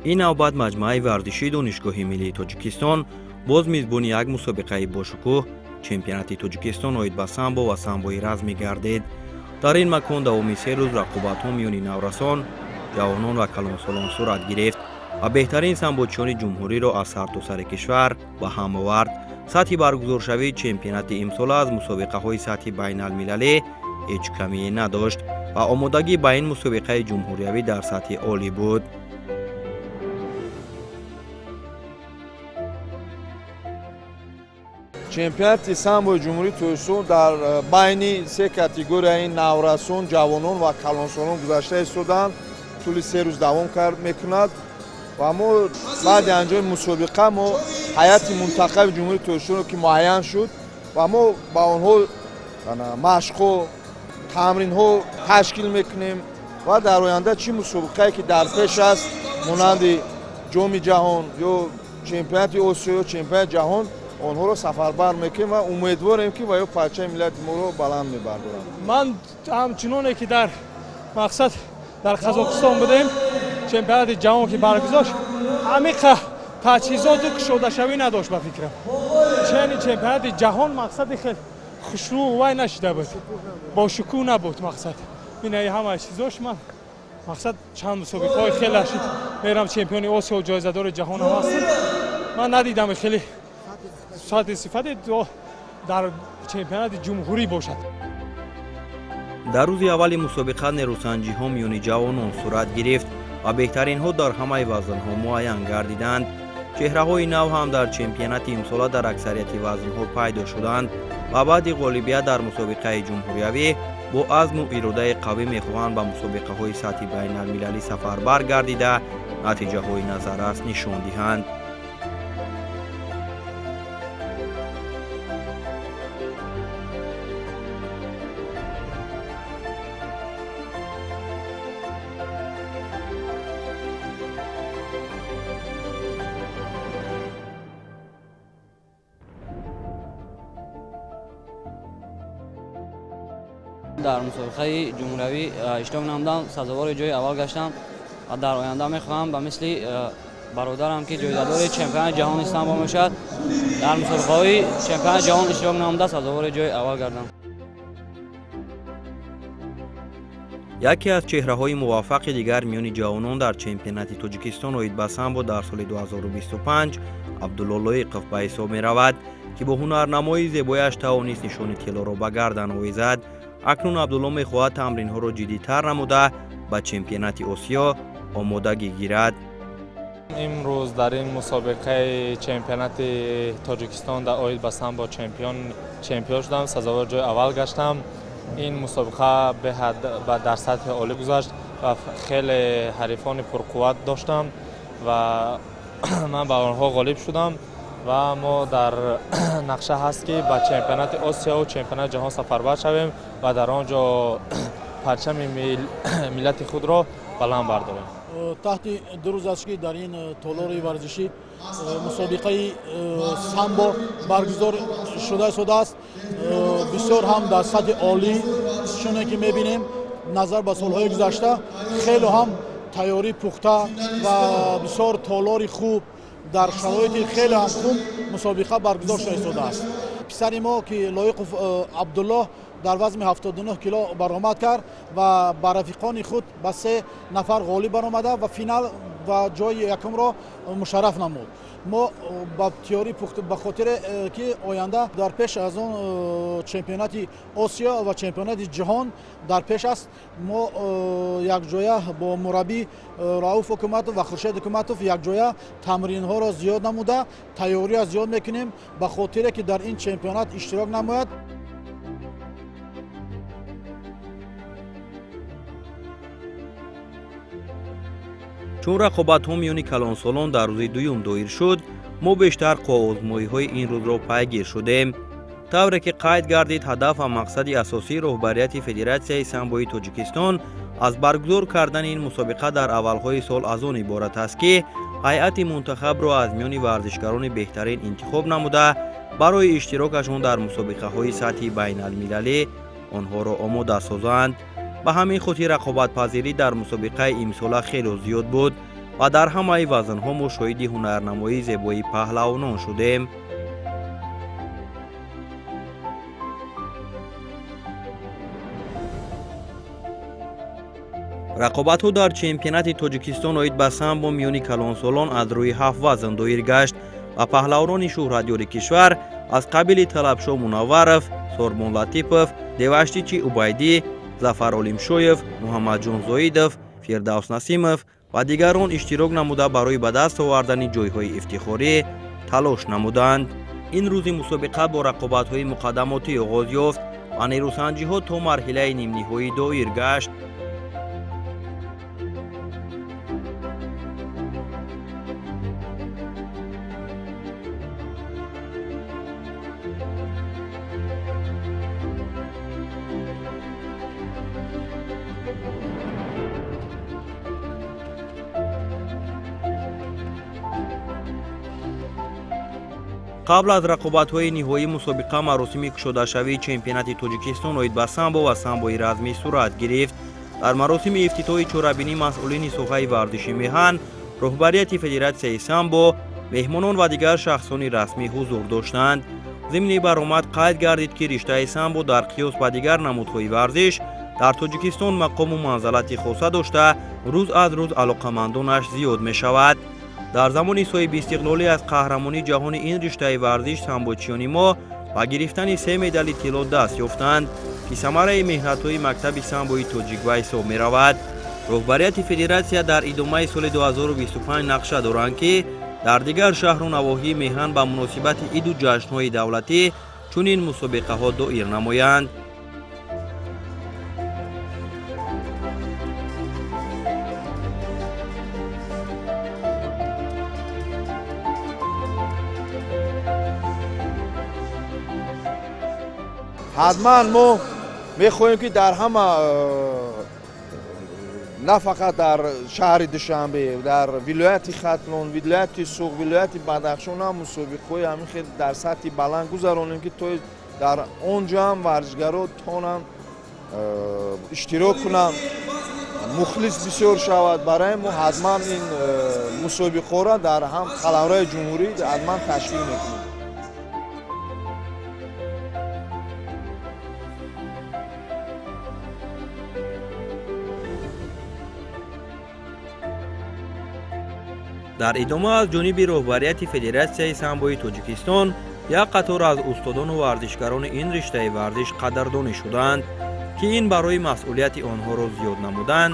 Ин навбат маҷмӯаи варзишии Донишгоҳи миллии Тоҷикистон боз мизбони як мусобиқаи бошукӯҳ, чемпионати Тоҷикистон оид ба самбо ва самбои размӣ гардид. Дар ин макон давоми 3 рӯз рақобатҳо миёни наврасон, ҷавонон ва калонсолон сурат гирифт ва беҳтарин самбочиёни ҷумҳуриро аз сартосари кишвар ба ҳам овард. Сатҳи баргузоршавии чемпионати имсола аз мусобиқаҳои сатҳи байналмилалӣ ҳеҷ камие надошт ва омодагӣ ба ин мусобиқаи ҷумҳуриявӣ дар сатҳи олӣ буд. Чемпионати самбои Ҷумҳурии Тоҷикистон дар байни се категорияи наврасон, ҷавонон ва калонсолон гузашта истоданд. Тӯли 3 рӯз давом кард мекунад ва мо баъди анҷоми мусобиқа мо ҳайати мунтахаби Ҷумҳурии Тоҷикистонро, ки муайян шуд, ва мо ба онҳо машқҳо, тамринҳо ташкил мекунем ва дар оянда чӣ мусобиқае ки дар пеш аст, монанди Ҷоми ҷаҳон ё чемпионати Осиё ё чемпионати ҷаҳон, онҳоро сафарбар мекунем ва умедворем, ки ва ё парчами миллати моро баланд мебардоранд. Ман ҳамчуноне ки дар мақсад дар Қазоқистон будем, чемпионати ҷаҳон ки баргузор, ҳамиқа таҷҳизоту кушодашавӣ надошт. Ба фикрам, чени чемпионати ҷаҳон мақсади хел хушрӯ вай нашида буд, бошукӯҳ набуд. Мақсад инаи ҳама чизош ман мақсад чанд мусобиқаҳои хеле шид мерам, чемпиони Осиё, ҷоизадори ҷаҳонам ҳастам. Ман надидам хеле сатҳи сифати дар чемпионати ҷумҳурӣ бошад. Дар рӯзи аввали мусобиқа нерӯсанҷиҳо миёни ҷавонон сурат гирифт ва беҳтаринҳо дар ҳамаи вазнҳо муайян гардиданд. Чеҳраҳои нав ҳам дар чемпионати имсола дар аксарияти вазнҳо пайдо шуданд ва баъди ғолибият дар мусобиқаи ҷумҳуриявӣ бо азму иродаи қавӣ мехоҳанд ба мусобиқаҳои сатҳи байналмилалӣ сафарбар гардида, натиҷаҳои назаррас нишон диҳанд. Дар мусобиқаи ҷумҳуриявӣ иштирок намудам, сазовори ҷои аввал гаштам ва дар оянда мехоҳам ба мисли бародарам, ки ҷоизадори чемпионати ҷаҳони самбо мешавад, дар мусобиқаҳои чемпионати ҷаҳон иштирок намуда, сазовори ҷои аввал гардам. Яке аз чеҳраҳои муваффақи дигар миёни ҷавонон дар чемпионати Тоҷикистон оид ба самбо дар соли 2025 Абдулло Лоиқов ба ҳисоб меравад, ки бо ҳунарнамоии зебояш тавонист нишони тиллоро ба гардан овезад. Акнун Абдулло мехоҳад тамринҳоро ҷиддитар намуда, ба чемпионати Осиё омодагӣ гирад. Имрӯз дар ин мусобиқаи чемпионати Тоҷикистон дар оид ба самбо чемпион шудам, сазовори ҷои аввал гаштам. Ин мусобиқа беҳад дар сатҳи олӣ гузашт ва хеле ҳарифони пурқувват доштам ва ман ба онҳо ғолиб шудам. Ва мо дар нақша ҳаст, ки ба чемпионати Осиёву чемпионати ҷаҳон сафарбар шавем ва дар он ҷо парчами миллати худро баланд бардорем. Таҳти 2 рӯз аст, ки дар ин толори варзишӣ мусобиқаи самбо баргузор шуда истодааст. Бисёр ҳам дар сатҳи олӣ, чуне ки мебинем, назар ба солҳои гузашта хеле ҳам тайёрӣ пухта ва бисёр толори хуб, дар шароити хеле ҳам хуб мусобиқа баргузор шуда истодааст. Писари мо, ки Лоиқов Абдуллоҳ, дар вазни 79 кило баромад кард ва ба рафиқони худ ба се нафар ғолиб баромада ва финал ва ҷои якумро мушарраф намуд. Мо ба тиёрӣ пухт, ба хотире ки оянда дар пеш аз он чемпионати Осиё ва чемпионати ҷаҳон дар пеш аст, мо якҷоя бо мураббӣ Рауф Ҳукуматов ва Хуршед Ҳукуматов якҷоя тамринҳоро зиёд намуда, тайёриро зиёд мекунем, ба хотире ки дар ин чемпионат иштирок намояд. Чун рақобатҳо миёни калонсолон дар рӯзи дуюм доир шуд, мо бештар қувваозмоиҳои ин рӯзро пайгир шудем. Тавре ки қайд гардид, ҳадаф ва мақсади асосии роҳбарияти Федератсияи самбои Тоҷикистон аз баргузор кардани ин мусобиқа дар аввалҳои сол аз он иборат аст, ки ҳайати мунтахабро аз миёни варзишгарони беҳтарин интихоб намуда, барои иштирокашон дар мусобиқаҳои сатҳи байналмилалӣ онҳоро омода созанд. Ба ҳамин хотир рақобатпазирӣ дар мусобиқаи имсола хело зиёд буд ва дар ҳамаи вазнҳо мо шоҳиди ҳунарнамоии зебои паҳлавонон шудем. Рақобатҳо дар чемпионати Тоҷикистон оид ба самбо миёни калонсолон аз рӯи 7 вазн доир гашт ва паҳлавонони шӯҳратёри кишвар аз қабили Талабшо Мунавваров, Сорбон Латипов, Деваштичи Убайдӣ, Зафар Олимшоев, Муҳаммадҷон Зоидов, Фирдавс Насимов ва дигарон иштирок намуда барои ба даст овардани ҷойҳои ифтихорӣ талош намуданд. Ин рӯзи мусобиқа бо рақобатҳои муқаддамотӣ оғоз ёфт ва нерӯсанҷиҳо то марҳилаи нимниҳоӣ доир гашт. Қабл аз рақобатҳои ниҳоии мусобиқа маросими кушодашавии чемпионати Тоҷикистон оид ба самбо ва самбои размӣ сурат гирифт. Дар маросими ифтитоҳи чорабинӣ масъулини соҳаи варзиши меҳан, роҳбарияти федератсияи самбо, меҳмонон ва дигар шахсони расмӣ ҳузур доштанд. Зимни баромад қайд гардид, ки риштаи самбо дар қиёс ба дигар намудҳои варзиш дар Тоҷикистон мақому манзалати хоса дошта, рӯз аз рӯз алоқамандонаш зиёд мешавад. Дар замони соҳибистиқлолӣ аз қаҳрамонии ҷаҳони ин риштаи варзиш самбочиёни мо ба гирифтани 3 медали тилло даст ёфтанд, ки самараи меҳнатҳои мактаби самбои тоҷик ба ҳисоб меравад. Роҳбарияти федератсия дар идомаи соли 2025 нақша доранд, ки дар дигар шаҳру навоҳии меҳан ба муносибати иду ҷашнҳои давлатӣ чунин мусобиқаҳо доир намоянд. Ҳатман мо мехоҳем, ки дар ҳама, на фақат дар шаҳри Душанбе, дар вилояти Хатлон, вилояти Суғд, вилояти Бадахшон ҳам мусобиқаҳои ҳамин хел дар сатҳи баланд гузаронем, ки то дар он ҷо ҳам варзишгаро тонанд иштирок кунанд, мухлис бисёр шавад. Барои мо ҳатман ин мусобиқаҳоро дар ҳам қаламрави ҷумҳурӣ ҳатман ташкил мекунем. Дар идома аз ҷониби роҳбарияти федератсияи самбои Тоҷикистон як қатор аз устодону варзишгарони ин риштаи варзиш қадрдонӣ шуданд, ки ин барои масъулияти онҳоро зиёд намудан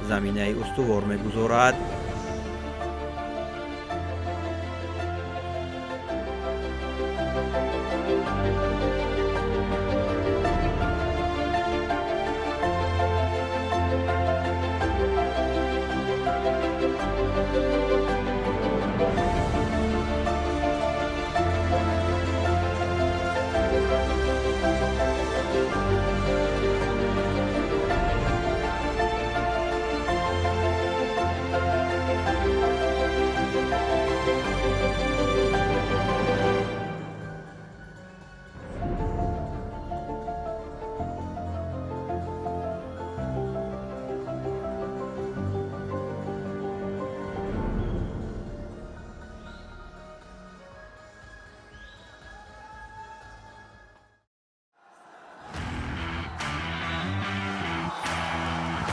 заминаи устувор мегузорад.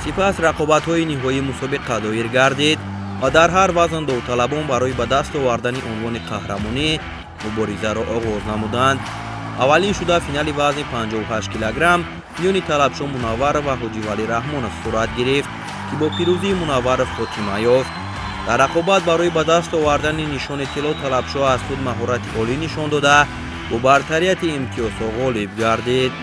Сипас рақобатҳои ниҳоии мусобиқа доир гардид ва дар ҳар вазн довталабон барои ба даст овардани унвони қаҳрамонӣ муборизаро оғоз намуданд. Аввалин шуда финали вазни 58 килограмм миёни Талабшо Мунавваров ва Ҳоҷивалӣ Раҳмонов сурат гирифт, ки бо пирӯзии Мунавваров хотима ёфт. Дар рақобат барои ба даст овардани нишони тилло Талабшо аз худ маҳорати олӣ нишон дода, бо бартарияти имтиёзҳо ғолиб гардид.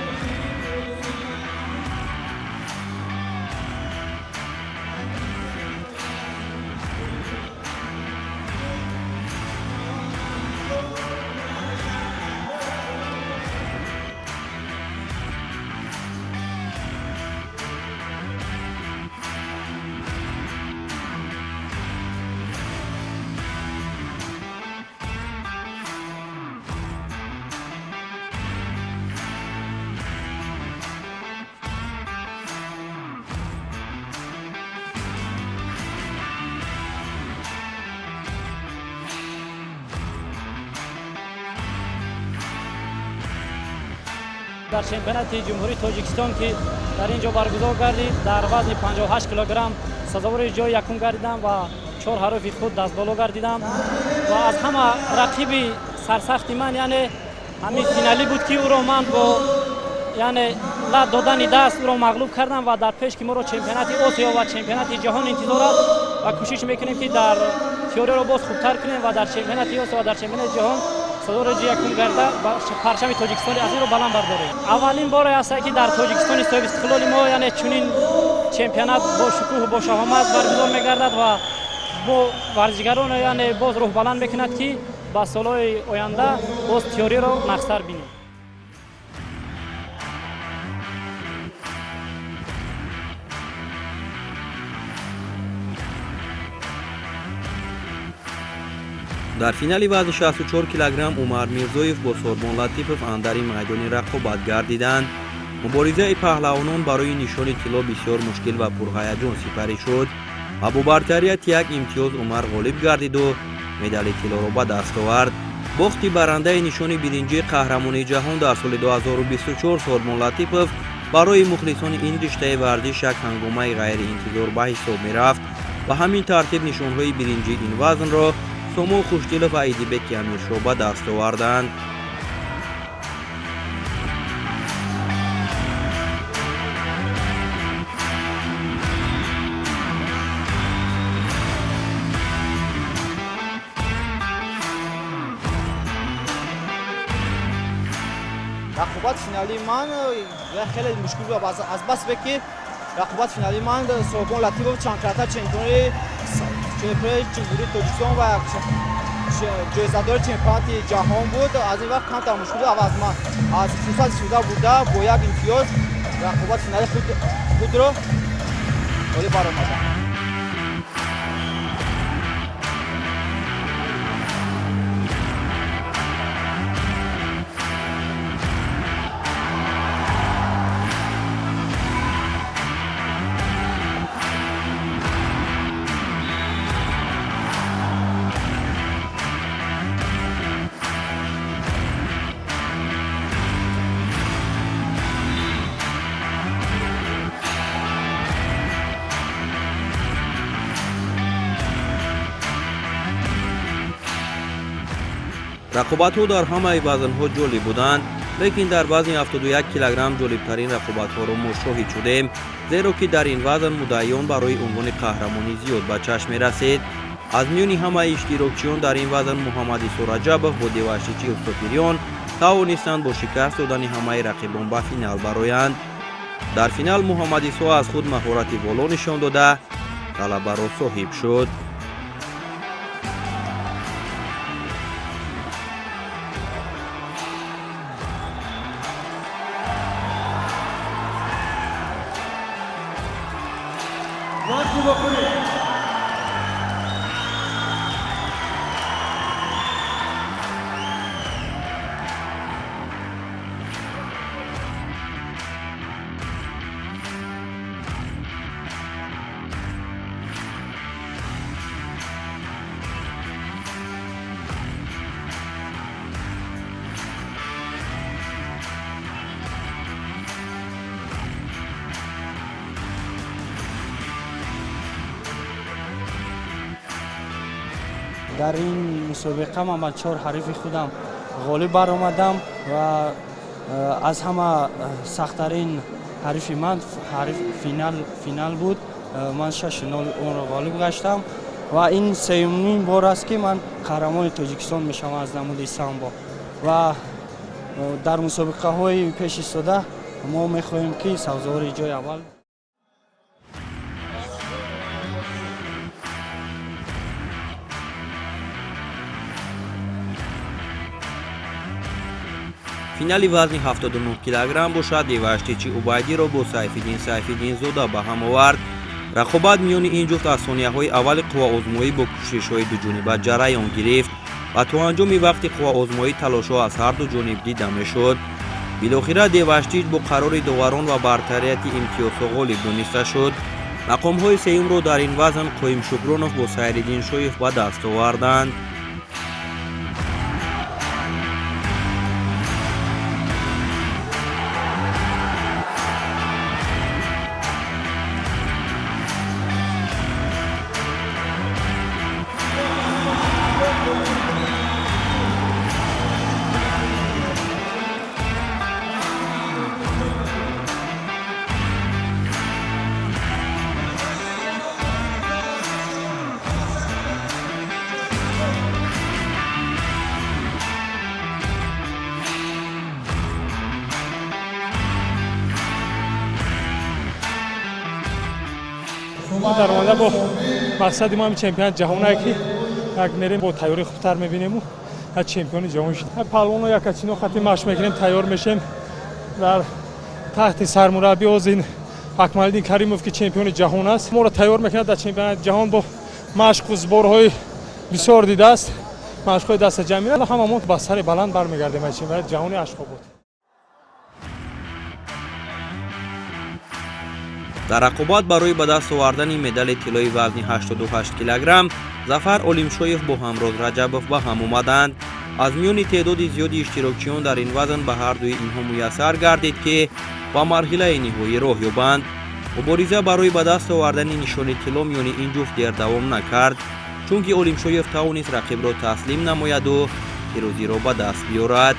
Дар чемпионати Ҷумҳурии Тоҷикистон, ки дар ин ҷо баргузор гардид, дар вазни 58 килограмм сазовори ҷои якум гардидам ва 4 ҳарифи худ дастболо гардидам ва аз ҳама рақиби сарсахти ман, яъне ҳамин финалӣ буд, ки ӯро ман бо, яъне, лат додани даст ӯро мағлуб кардам. Ва дар пеш ки моро чемпионати Осиё ва чемпионати ҷаҳон интизор аст ва кӯшиш мекунем, ки дар теориро боз хубтар кунем ва дар чемпионати Осиё ва дар чемпионати ҷаҳон сазовори ҷои якум гарда ва парчами Тоҷикистони азизро баланд бардорем. Аввалин боре аст, ки дар Тоҷикистони соҳибистиқлоли мо, яъне, чунин чемпионат бо шукӯҳу бо шаҳомат баргузор мегардад ва бо варзишгарон, яъне, боз рӯҳбаланд мекунад, ки ба солҳои оянда боз теориро нақстар бинем. Дар финали вазни 64 килограмм Умар Мирзоев бо Сорбон Латипов андари майдони рақобат гардиданд. Муборизаи паҳлавонон барои нишони тилло бисёр мушкил ва пурҳаяҷон сипарӣ шуд ва бо бартарияти як имтиёз Умар ғолиб гардиду медали тиллоро ба даст овард. Бохти барандаи нишони биринҷии қаҳрамонии ҷаҳон дар соли 2024 Сорбон Латипов барои мухлисони ин риштаи варзиш як ҳангомаи ғайриинтизор ба ҳисоб мерафт. Ба ҳамин тартиб нишонҳои биринҷии ин вазнро Сомон Хушдилов ва Идибеки Амиршоҳ ба даст оварданд. Рақобати финалии ман хеле мушкил буд, аз бас ки рақобати финалии ман Сорбон Латипов, чандкарата чемпиони Ҷумҳурии Тоҷикистон ва ҷоизадори чемпионати ҷаҳон буд. Аз ин вақт камтар мушкил буд. Аз ман аз фурсат истифода бурда, бо як имтиёз рақобати финалии худро ғолиб баромадам. Рақобатҳо дар ҳамаи вазнҳо ҷолиб буданд, лекин дар вазни 71 килограмм ҷолибтарин рақобатҳоро мо шоҳид шудем, зеро ки дар ин вазн муддаиён барои унвони қаҳрамонӣ зиёд ба чашм мерасид. Аз миёни ҳамаи иштирокчиён дар ин вазн Муҳаммадисо Раҷабов бо Деваштичи Устопириён тавонистанд бо шикаст додани ҳамаи рақибон ба финал бароянд. Дар финал Муҳаммадисо аз худ маҳорати воло нишон дода, ғалабаро соҳиб шуд. Дар ин мусобиқа ман ба 4 ҳарифи худам ғолиб баромадам ва аз ҳама сахттарин ҳарифи ман ҳариф финал буд. Ман 6-0 онро ғолиб гаштам ва ин сеюмин бор аст, ки ман қаҳрамони Тоҷикистон мешавам аз намуди самбо. Ва дар мусобиқаҳои пеш истода мо мехоҳем, ки сазовори ҷои аввал. Финали вазни 79 килограмм бошад Деваштичи Убайдиро бо Сайфиддин Сайфиддинзода ба ҳам овард. Рақобат миёни ин ҷуфт аз сонияҳои аввали қувваозмоӣ бо кӯшишҳои дуҷониба ҷараён гирифт ва то анҷоми вақти қувваозмоӣ талошҳо аз ҳар ду ҷониб дида мешуд. Билохира Деваштич бо қарори доварон ва бартарияти имтиёзҳо ғолиб дониста шуд. Мақомҳои сеюмро дар ин вазн Қоим Шукронов бо Сайриддин Шоев ба даст оварданд. Дар оянда бо мақсади мо ҳамин чемпионати ҷаҳонае ки як мерем бо тайёрии хубтар мебинему як чемпиони ҷаҳон шуд. Палвоно якачино хати машқ мекунем, тайёр мешем дар таҳти сармураббӣ озин Акмалиддин Каримов, ки чемпиони ҷаҳон аст, моро тайёр мекунад дар чемпионати ҷаҳон бо машқу сборҳои бисёр дидааст, машқҳои дастаҷамъӣ. Ҳамамон ба сари баланд бармегардем аз чемпионати ҷаҳони Ашхобод. Дар рақобат барои ба даст овардани медали тиллои вазни 88 килограмм Зафар Олимшоев бо Ҳамроз Раҷабов ба ҳам омаданд. Аз миёни теъдоди зиёди иштирокчиён дар ин вазн ба ҳар дуи инҳо муяссар гардид, ки ба марҳилаи ниҳоӣ роҳ ёбанд. Мубориза барои ба даст овардани нишони тилло миёни ин ҷуфт дер давом накард, чунки Олимшоев тавонист рақибро таслим намояду пирӯзиро ба даст биёрад.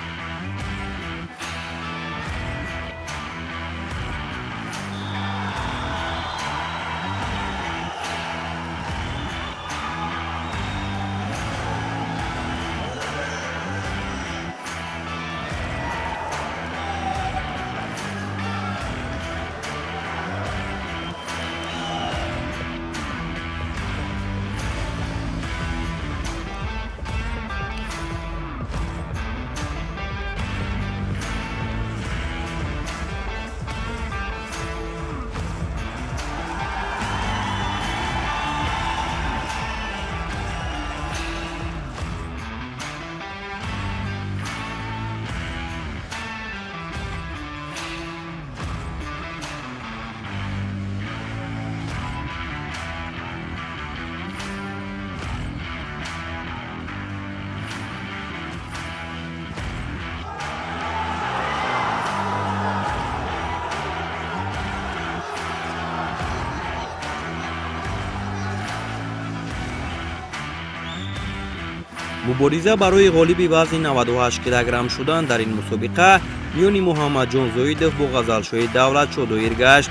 Мубориза барои ғолиби вазни 98 килограмм шудан дар ин мусобиқа миёни Муҳаммадҷон Зоидов бо Ғазалшоҳи Давлатшо доир гашт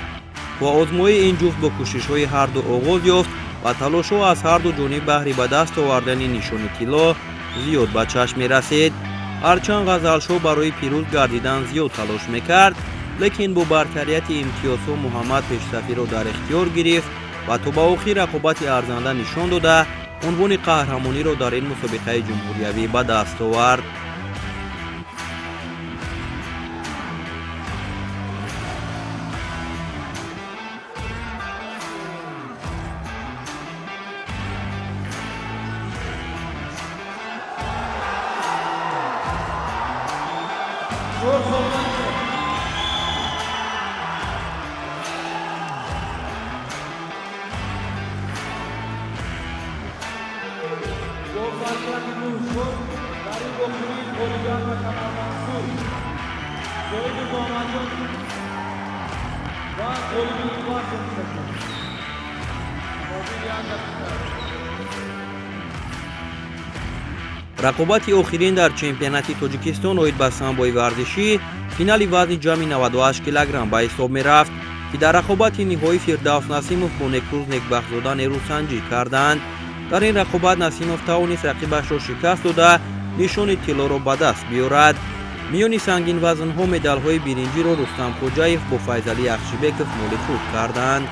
ва озмоии ин ҷуфт бо кӯшишҳои ҳарду оғоз ёфт ва талошҳо аз ҳарду ҷониб баҳри ба даст овардани нишони тилло зиёд ба чашм мерасид. Ҳарчанд Ғазалшоҳ барои пирӯз гардидан зиёд талош мекард, лекин бо бартарияти имтиёзҳо Муҳаммад пешсафиро дар ихтиёр гирифт ва то ба охир рақобати арзанда нишон дода унвони қаҳрамониро дар ин мусобиқаи ҷумҳуриявӣ ба даст овард. Рақобати охирин дар чемпионати Тоҷикистон оид ба самбои варзишӣ финали вазни ҷамъи 98 килограмм ба ҳисоб мерафт, ки дар рақобати ниҳоӣ Фирдавс Насимов бо Некрӯз Некбахтзода нерӯсанҷӣ карданд. Дар ин рақобат Насимов тавонист рақибашро шикаст дода нишони тиллоро ба даст биёрад. Миёни сангинвазнҳо медалҳои биринҷиро Рустам Хоҷаев бо Файзалӣ Яхшибеков моли худ карданд.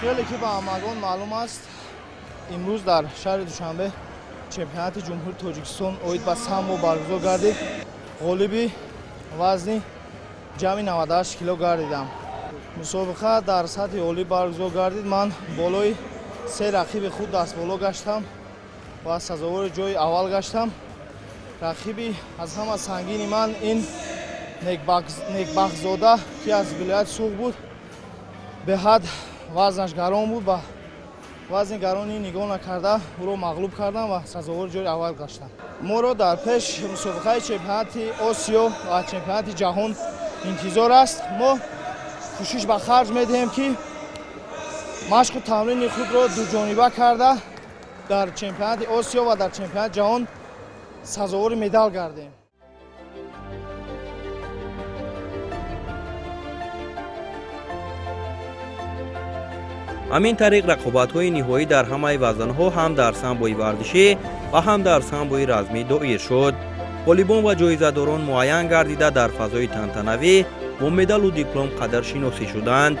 Хеле ки ба ҳамагон маълум аст, имрӯз дар шаҳри Душанбе чемпионати ҷумҳурии Тоҷикистон оид ба самбо баргузор гардид. Ғолиби вазни ҷамъи 98 кило гардидам. Мусобиқа дар сатҳи олӣ баргузор гардид. Ман болои се рақиби худ дастболо гаштам. Ва сазовори ҷои аввал гаштам. Рақиби аз ҳама сангини ман ин Некбахтзода, ки аз вилояти Суғд буд. Беҳад вазнаш гарон буд, ба вазни гарони нигоҳ накарда ӯро мағлуб кардам ва сазовори ҷои аввал гаштам. Моро дар пеш мусобиқаи чемпионати Осиё ва чемпионати ҷаҳон интизор аст. Мо кӯшиш ба харҷ медиҳем, ки машқу тамрини худро дуҷониба карда, дар чемпионати Осиё ва дар чемпионати ҷаҳон сазовори медал гардем. Ҳамин тариқ, рақобатҳои ниҳоӣ дар ҳамаи вазнҳо ҳам дар самбои варзишӣ ва ҳам дар самбои размӣ доир шуд. Ғолибон ва ҷоизадорон муайян гардида, дар фазои тантанавӣ бо медалу диплом қадршиносӣ шуданд.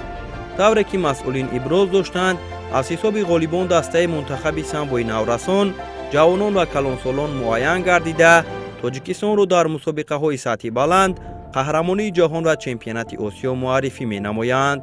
Тавре ки масъулин иброз доштанд, аз ҳисоби ғолибон дастаи мунтахаби самбои наврасон, ҷавонон ва калонсолон муайян гардида, Тоҷикистонро дар мусобиқаҳои сатҳи баланд, қаҳрамонии ҷаҳон ва чемпионати Осиё муаррифӣ менамоянд.